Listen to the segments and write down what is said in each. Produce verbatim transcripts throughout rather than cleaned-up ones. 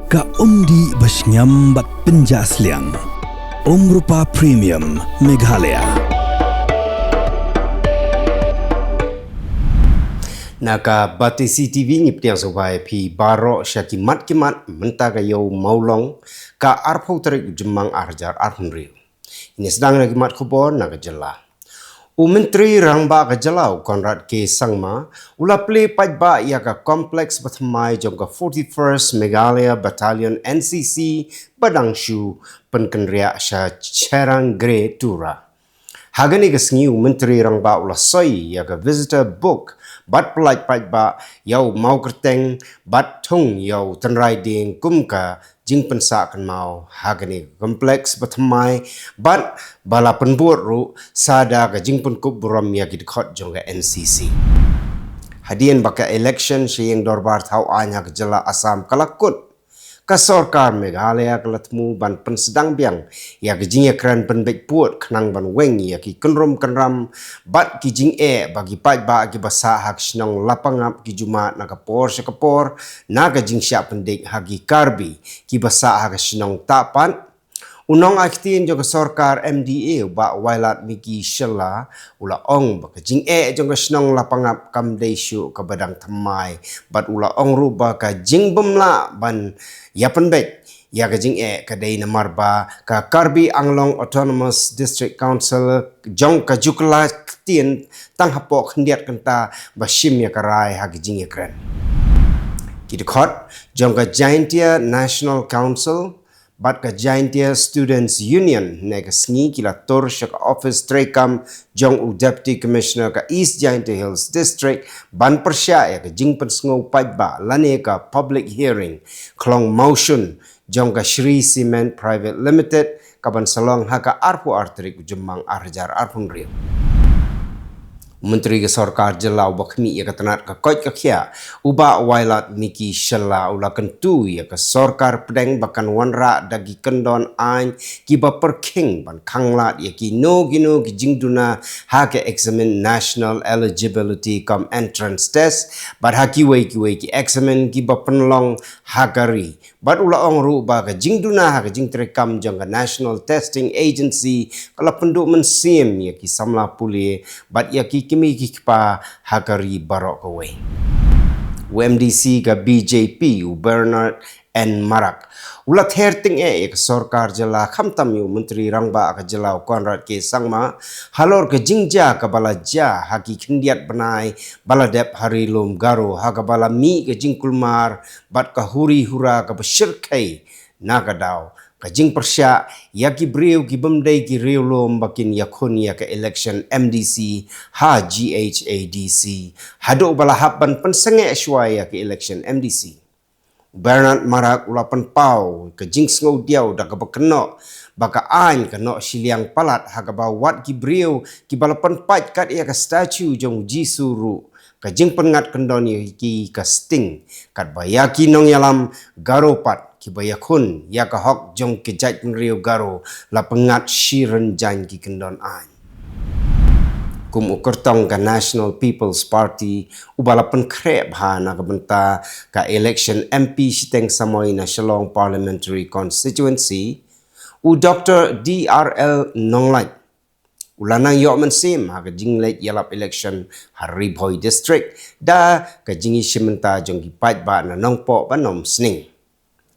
Ka umdih ba shngiam bad pynjah sliang. Umrupa Premium Meghalaya. Na ka Batesi T V ngi pdiang sngewbha ïa phi baroh sha ki mat ki mat mynta ka ïew Mawlong ka arphew tarik u Jymmang ar hajar arphew hynriew. Ine sdang na ki mat khubor na ka jylla. U Myntri Rangbah ka jylla u Conrad K Sangma u la plie paidbah ïa ka complex bathymmai jong ka forty-first Meghalaya Battalion N C C ba dang shu pynkynriah sha Cherang Gre Tura. Ha kane ka sngi u Myntri Rangbah u la soi ïa ka visitor book bad pyllait paidbah ïa u mawkyrteng bad thung ïa u tynrai dieng kum ka jingpynsah kynmaw ha kane ka complex bathymmai bad ba la pynbud ruh sa da ka jingpynkup burom ïa ki dkhot jong ka N C C. Hadien ba ka election sha ïing dorbar thaw aiñ ha ka jylla Assam ka la kut, ka sorkar Meghalaya ka la thmu ban pynsdang biang ïa ka jingïakren pynbeit pud khnang ban weng ïa ki kynrum kynram bad ki jingeh ba ki paidbah kiba sah ha ka shnong Lapangap ki ju mad na ka por sha ka por na ka jingshah pyndik ha ki Karbi kiba sah ha ka shnong Tahpat. U nongai ktien jong ka sorkar M D A u Bah Wailadmiki Shylla u la ong ba ka jingeh jong ka shnong Lapangap kam dei shuh kaba dang thymmai bad u la ong ruh ba ka jingbymlah ban ïa pynbeit ïa ka jingeh ka dei namar ba ka Karbi Anglong Autonomous District Council jong ka ju kylla ktien tang hapoh khyndiat kynta ba shim ïa ka rai ha ka jingïakren. Ki dkhot jong ka Jaintia National Council bad ka Jaintia Students Union ne ka sngi ki la tur sha ka office treikam jong u Deputy Commissioner ka East Jaintia Hills District ban pyrshah ïa ka jingpynsngew paidbah lane ka public hearing khlong mawshun jong ka Shree Cement Private Limited kaban sa long ha ka arphew ar tarik u Jymmang ar hajar arphew hynriew. Myntri ka sorkar jylla uba khmih ïa ka tnat ka koit ka khiah u Bah Wailadmiki Shylla u la kyntu ïa ka sorkar pdeng ba kan wanrah da ki kyndon aiñ kiba pyrkhing ban khanglad ïa kino kino ki jingduna ha ka eksamin National Eligibility cum Entrance Test bad ha kiwei kiwei ki eksamin kiba pynlong ha ka ri. Bad u la ong ruh ba ka jingduna ha ka jingtreikam jong ka National Testing Agency ka la pynduh mynsiem ïa ki samla pule bad ïa ki kmie ki kpa ha ka ri baroh kawei. U M D C ka B J P u Bernard N Marak u la ther tyngeh ïa ka sorkar jylla khamtam ïa u Myntri Rangbah ka jylla u Conrad K Sangma halor ka jingjia kaba la jia ha ki khyndiat bnai ba la dep ha Ri Lum Garo ha kaba la mih ka jingkulmar bad ka huri hura kaba shyrkhei na ka daw ka jingpyrshah ïa ki briew ki bym dei ki riewlum ba kin ïakhun ïa ka election M D C ha G H A D C haduh ba la hap ban pynsangeh shuwa ïa ka election M D C. U Bernard Marak u la pynpaw ka jingsngewdiaw da kaba kynnoh ba ka aiñ ka noh shiliang palat ha kaba wat ki briew kiba la pynpait kat ïa ka statue jong u Jisu ruh ka jingpynngat kyndon ïa ki ka sting katba ïa ki nongïalam Garo pat kiba ïakhun ïa ka hok jong ki jaitbynriew Garo la pynngat shi rynjang ki kyndon aiñ. Kum u kyrtong ka National People's Party uba la pynkhreh bha na ka bynta ka election M P shiteng samoi na Shillong Parliamentary Constituency, u Doctor D R L Nonglait u la nang ïoh mynsiem ha ka jingleit ïalap election ha Ri Bhoi District da ka jingïashim bynta jong ki paidbah na Nongpoh ban ym sning.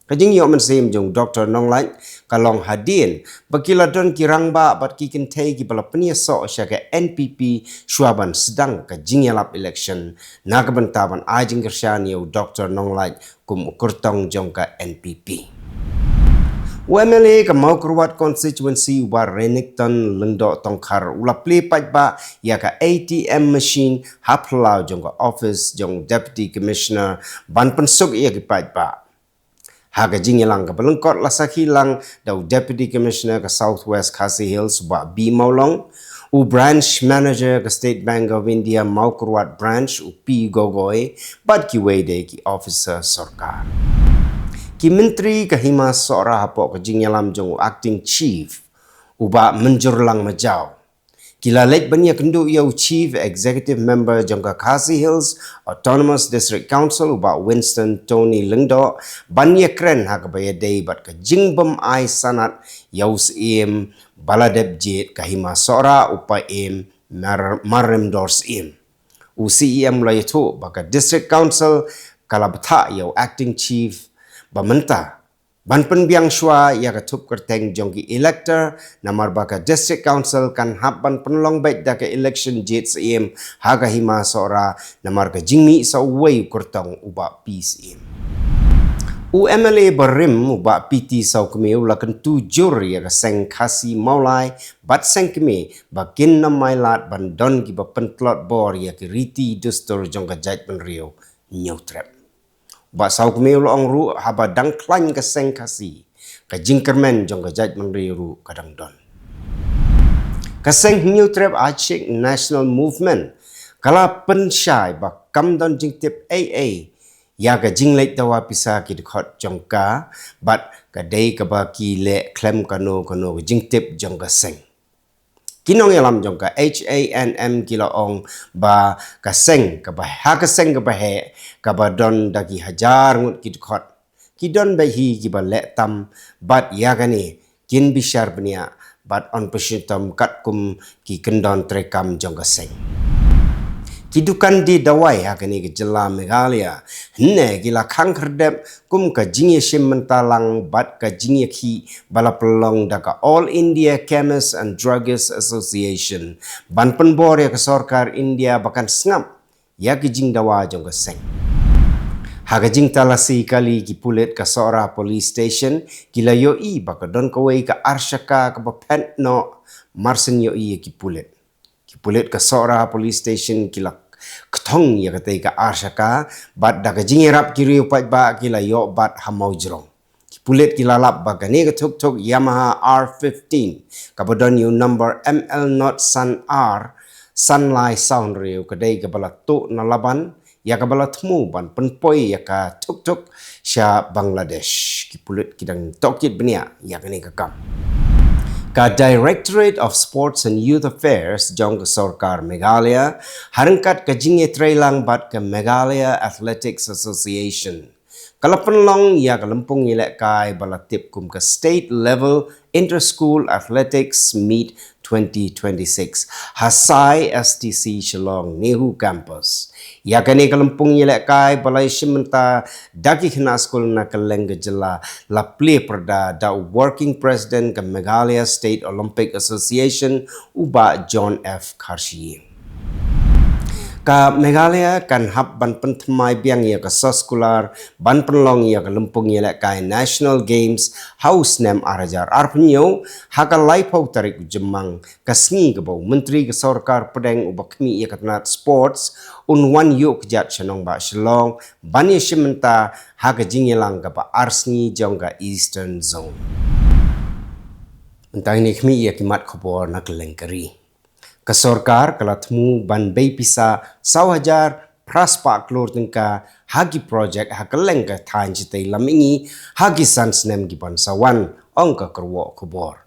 Ka jingïoh mynsiem jong Doctor Nonglait ka long hadien ba ki la don ki rangbah bad ki kynthei kiba la pynïasoh sha ka N P P shuwa ban sdang ka jingïalap election na ka bynta ban ai jingkyrshan ïa u Doctor Nonglait kum u kyrtong jong ka N P P. U M L A ka Mawkyrwat constituency u Bah Renikton Lyngdoh Tongkhar u la plie paidbah ïa ka A T M machine ha phyllaw jong ka office jong u Deputy Commissioner ban pynsuk ïa ki paidbah. Ha ka jingïalang kaba lyngkot la sakhi lang da u Deputy Commissioner ka South West Khasi Hills u Bah B Mawlong, u Branch Manager ka State Bank of India Mawkyrwat Branch u P Gogoi bad kiwei de ki officer sorkar. Ki Myntri ka Hima Sohra hapoh ka jingïalam jong u Acting Chief u Bah Mynjurlang Majaw Ki la leit ban ïakynduh ïa u Chief Executive Member jong ka Khasi Hills Autonomous District Council, u Bah Winston Tony Lyngdoh, ban ïakren ha kaba ïadei bad ka jingbym ai sanad ïa u Syiem ba la dep jied ka Hima Sohra, u Paiem Mar-, Marrymdor Syiem. U Syiem u la ïathuh ba ka District Council ka la bthah ïa u Acting Chief ba mynta ban pynbiang shuwa ïa ka thup kyrteng jong ki elector, namar ba ka District Council kan hap ban pynlong beit da ka election jied Syiem ha ka Hima Sohra, namar ka jingmih sa uwei u kyrtong, u Bah P Syiem. U M L A barim, u Bah P T Sawkmie, u la kyntu jur ïa ka seng Khasi Mawlai bad seng kmie ba kin nym ailad ban don kiba pyntlot bor ïa ki riti dustur jong ka jaitbynriew Hynñiewtrep. Bah Sawkmie u la ong ruh, haba dang khlaiñ ka seng Khasi, ka jingkyrmen jong ka jaitbynriew ruh ka dang don. Ka seng Hynñiewtrep Achik National Movement ka la pynshai ba kam don jingtip ei ei ïa ka jingleit dawa pisa ki dkhot jong ka, bad ka dei kaba ki leh khlem kano kano ka jingtip jong ka seng. Ki nongïalam jong ka H A N M ki la ong ba ka seng kaba, ha ka seng kaba heh, kaba don da ki hajar ngut ki dkhot, ki don beit hi kiba leh tam, bad ïa kane kin bishar bniah bad yn pynshitom katkum ki kyndon treikam jong ka seng. Ki dukan die dawai ha kane ka jylla Meghalaya hynne ki la khang khyrdep kum ka jingïashim bynta lang bad ka jingïakhih ba la pynlong da ka All India Chemists and Druggists Association ban pynbor ïa ka sorkar India ba kan sngap ïa ki jingdawa jong ka seng. Ha ka jingtalasi kali ki pulit ka Sohra Police Station, ki la ïohi ba ka don kawei ka arshaka kaba phet noh, marshen ïohi ïa ki pulit. Ki pulit ka Sohra Police Station ki la kthong ïa katei ka arshaka, bad da ka jingïarap ki riew paidbah ki la ïoh bat ha mawjrong. Ki pulit ki la lap ba kane ka tuk-tuk Yamaha R fifteen, kaba don ïa u number M L not san R, san lai saw hynriew, ka dei kaba la tuh na Laban, ïa kaba la thmu ban pynpoi ïa ka tuk-tuk sha Bangladesh. Ki pulit ki dang tohkit bniah ïa kane ka kam. Ka Directorate of Sports and Youth Affairs jong ka sorkar Meghalaya, ha ryngkat ka jingïatreilang bad ka Meghalaya Athletics Association, ka la pynlong ïa ka lympung ïalehkai ba la tip kum ka State Level Inter-School Athletics Meet twenty twenty-six ha Sai S T C Shillong NEHU Campus. Ïa kane ka lympung ïalehkai ba la ïashim bynta da ki khynnah skul na kylleng ka jylla, la plie pyrda da u Working President ka Meghalaya State Olympic Association, u Bah John F Kharshi. Ka Meghalaya kan hap ban pynthymmai biang ïa ka soskular ban pynlong ïa ka lympung ïalehkai National Games ha u snem ar hajar arphew hynñiew, ha ka laiphew tarik u Jymmang, ka sngi kaba u Myntri ka Sorkar Pdeng uba khmih ïa ka tnat Sports un wan ïuh kjat sha nongbah Shillong ban ïashim bynta ha ka jingïalang kaba ar sngi jong ka Eastern Zone. Mynta ngin ïa khmih ïa ki mat khubor na kylleng ka ri. Ka sorkar ka la thmu ban bei pisa saw hajar phra spah klur tyngka ha ki projek ha kylleng ka thaiñ shatei lam mihngi ha ki san snem ki ban sa wan, ong ka kyrwoh khubor.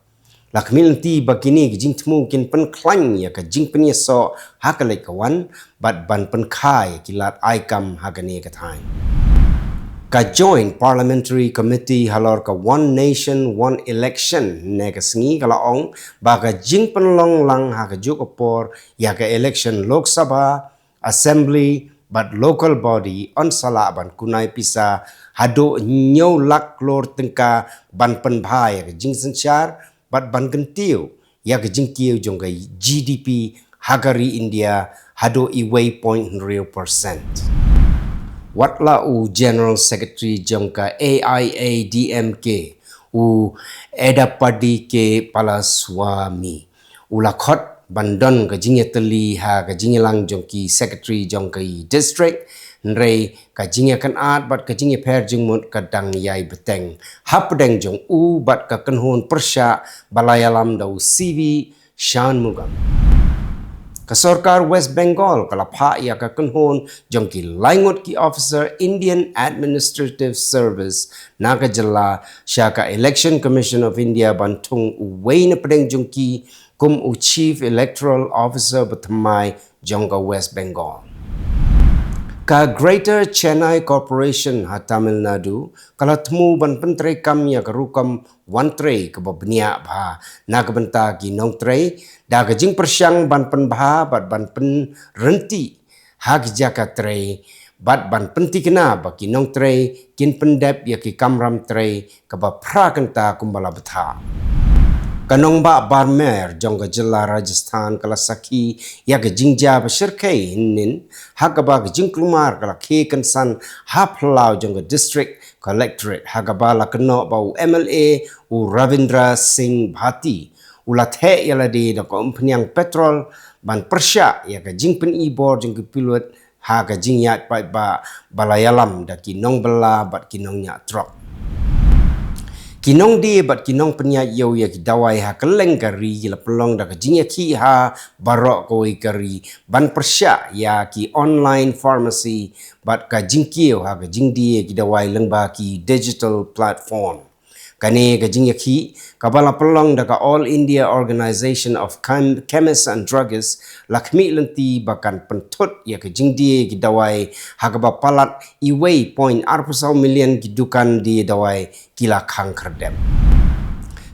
La khmih lynti ba kine ki jingthmu kin pynkhlaiñ ïa ka jingpynïasoh ha ka leit ka wan, bad ban pynkha ïa ki lad ai kam ha kane ka thaiñ. Ka Joint Parliamentary Committee halor ka One Nation, One Election ne ka sngi ka la ong ba ka jingpynlong lang ha ka juk ka por ïa ka election Lok Sabha, Assembly bad Local Body yn sa lah ban kunai pisa haduh hynñiew lak klur tyngka ban pynbha ïa ka jingsynshar bad ban kyntiew ïa ka jingkiew jong ka G D P ha ka ri India haduh uwei point hynriew percent. Watla u General Secretary jong ka A I A D M K, u Edappadi K Palaniswami, u la khot ban don ka jingïatylli ha ka jingïalang jong ki secretary jong ki district, hynrei ka jingïakynad bad ka jingïapher jingmut ka dang ïai bteng hapdeng jong u bad ka kynhun pyrshah ba la ïalam da u C V Shanmugam. Ka sorkar West Bengal ka la phah ïa ka kynhun jong ki lai ngut ki officer Indian Administrative Service na ka jylla sha ka Election Commission of India ban thung uwei na pdeng jong ki kum u Chief Electoral Officer bathymmai jong ka West Bengal. Ka Greater Chennai Corporation ha Tamil Nadu ka la thmu ban pyntreikam ïa ka rukom wan trei kaba bniah bha na ka bynta ki nongtrei, da ka jingpyrshang ban pynbha bad ban pynryntih ha ki jaka trei, bad ban pyntikna ba ki nongtrei kin pyndep ïa ki kamram trei kaba phra kynta kumba la bthah. Ka nongbah Barmer jong ka jylla Rajasthan ka la sakhi ïa ka jingjia ba shyrkhei hynnin, ha kaba ka jingkulmar ka la khie kynsan ha phyllaw jong ka District Collectorate, ha kaba la kynnoh ba u M L A u Ravindra Singh Bhati u la theh ïa lade da ka umphniang petrol ban pyrshah ïa ka jingpyni bor jong ki pulit ha ka jingïaid paidbah ba la ïalam da ki nongbylla bad ki nongñiah trok. Ki nongdie bad ki nongpynïaid ïew ïa ki dawai ha kylleng ka ri ki la pynlong da ka jingïakhih ha baroh kawei ka ri ban pyrshah ïa ki online pharmacy bad ka jingkiew ha ka jingdie ïa ki dawai lyngba ki digital platform. Kane ka jingïakhih kaba la pynlong da ka All India Organisation of Chem- Chemists and Druggists la khmih lynti ba kan pynthut ïa ka jingdie ïa ki dawai ha kaba palat iwei point arphew saw million ki dukan die dawai ki la khang khyrdep.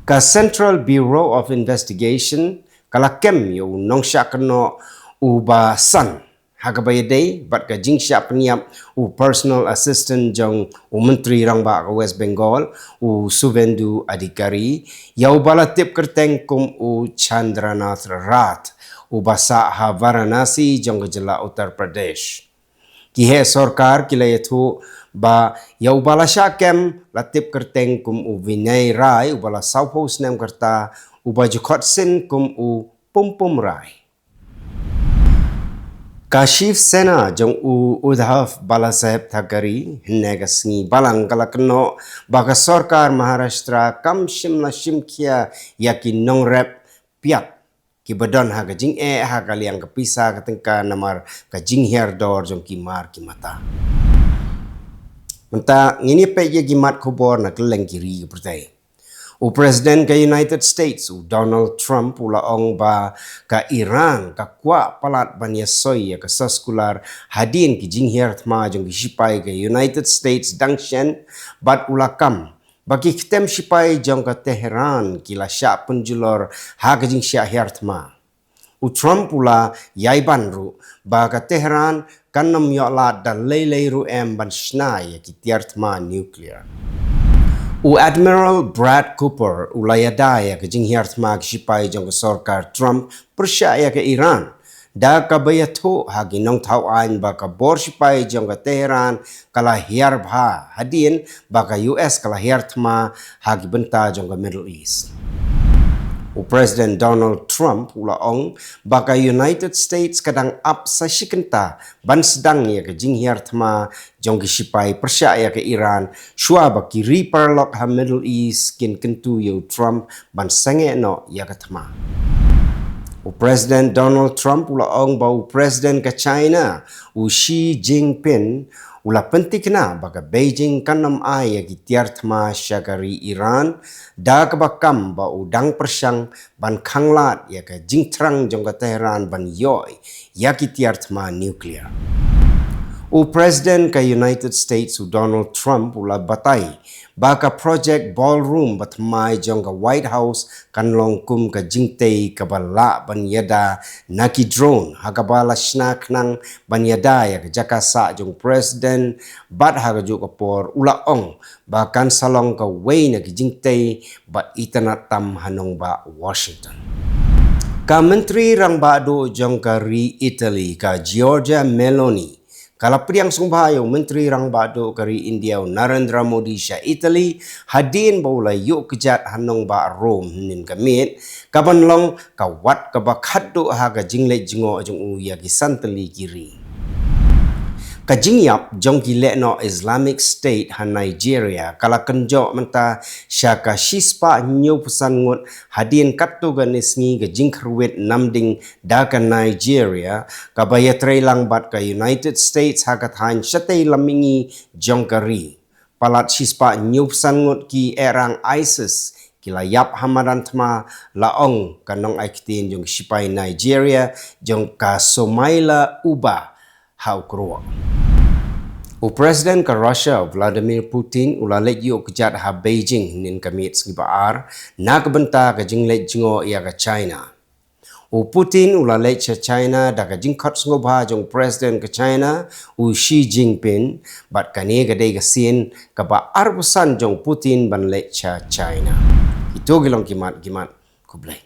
Ka Central Bureau of Investigation ka la kem ïa u nongshah kynnoh uba san ha kaba ïadei bad ka jingshah pynïap u personal assistant jong u Myntri Rangbah ka West Bengal, u Suvendu Adhikari, ïa uba la tip kyrteng kum u Chandranath Rath, uba sah ha Varanasi jong ka jylla Uttar Pradesh. Ki heh sorkar ki la ïathuh ba ïa uba la shah kem la tip kyrteng kum u Vinay Rai, uba la sawphew snem ka rta, uba ju khot sien kum u Pum Pum Rai. Ka Shiv Sena jong u Uddhav Balasaheb Thackeray hynne ka sngi Balang ka la kynnoh ba ka sorkar Maharashtra kam shym la shim khia ïa ki nongrep piat kiba don ha ka jingeh ha ka liang ka pisa ka tyngka namar ka jinghiar dor jong ki mar ki mata. Mynta ngin ïa peit ïa ki mat khubor na kylleng ki ri ka pyrthei. U President ka United States u Donald Trump u la ong ba ka Iran ka kwah palat ban ïasoi ïa ka soskular hadien ki jinghiar thma jong ki shipai ka United States dang shen, bad u la kam ba ki ktem shipai jong ka Tehran ki la shah pynjulor ha ka jingshah hiar thma. U Trump u la ïai ban ruh ba ka Tehran kan ym ïoh lad da lei lei ruh em ban shna ïa ki tiar thma nuclear. U Admiral Brad Cooper u la ïada ïa ka jinghiar thma ki shipai jong ka sorkar Trump pyrshah ïa ka Iran, da kaba ïathuh ha ki nongthaw aiñ ba ka bor shipai jong ka Tehran ka la hiar bha hadien ba ka U S ka la hiar thma ha ki bynta jong ka Middle East. U President Donald Trump u la ong ba ka United States ka dang ap sa shi kynta ban sdang ïa ka jinghiar thma jong ki shipai pyrshah ïa ka Iran, shuwa ba ki ri paralok ha Middle East kin kyntu ïa u Trump ban sangeh noh ïa ka thma. U President Donald Trump u la ong ba u President ka China, u Xi Jinping, u la pyntikna ba ka Beijing kan ym ai ïa ki tiar thma sha ka ri Iran, da kaba kam ba u dang pyrshang ban khanglad ïa ka jingthrang jong ka Tehran ban ïoh ïa ki tiar thma nuclear. U President ka United States u Donald Trump u la batai ba ka Project Ballroom bathymmai jong ka White House kan long kum ka jingtei kaba lah ban ïada na ki drone, ha kaba la shna khnang ban ïada ïa ka jaka sah jong u President, bad ha kajuh ka por u la ong ba kan sa long kawei na ki jingtei ba itynnad tam ha nongbah Washington. Ka Myntri Rangbah Duh jong ka ri Italy ka Giorgia Meloni ka la pdiang sngewbha ïa u Myntri Rangbah Duh ka ri India u Narendra Modi sha Italy, hadien ba u la ïuh kjat ha nongbah Rome hynnin ka miet, kaban long ka wat kaba khatduh ha ka jingleit jngoh jong u ïa ki san tylli ki ri. Ka jingïap jong ki lehnoh Islamic State ha Nigeria ka la kynjoh mynta sha ka shispah hynñiewphew san ngut, hadien katto katne sngi ka jingkhyrwit namding da ka Nigeria, kaba ïatreilang bad ka United States ha ka thaiñ shatei lam mihngi jong ka ri. Palat shispah hynñiewphew san ngut ki ehrang ISIS ki la ïap ha madan thma, la ong ka nongai ktien jong ki shipai Nigeria jong ka Somaila Uba ha u kyrwoh. U President ka Russia, Vladimir Putin, u la leit ïuh kjat ha Beijing hynnin ka miet sngi ba ar na ka bynta ka jingleit jngoh ïa ka China. U Putin u la leit sha China da ka jingkhot sngewbha jong u President ka China, u Xi Jinping, bad kane ka dei ka sien kaba arphew san jong u Putin ban leit sha China. Kito ki long ki mat ki mat. Khublei.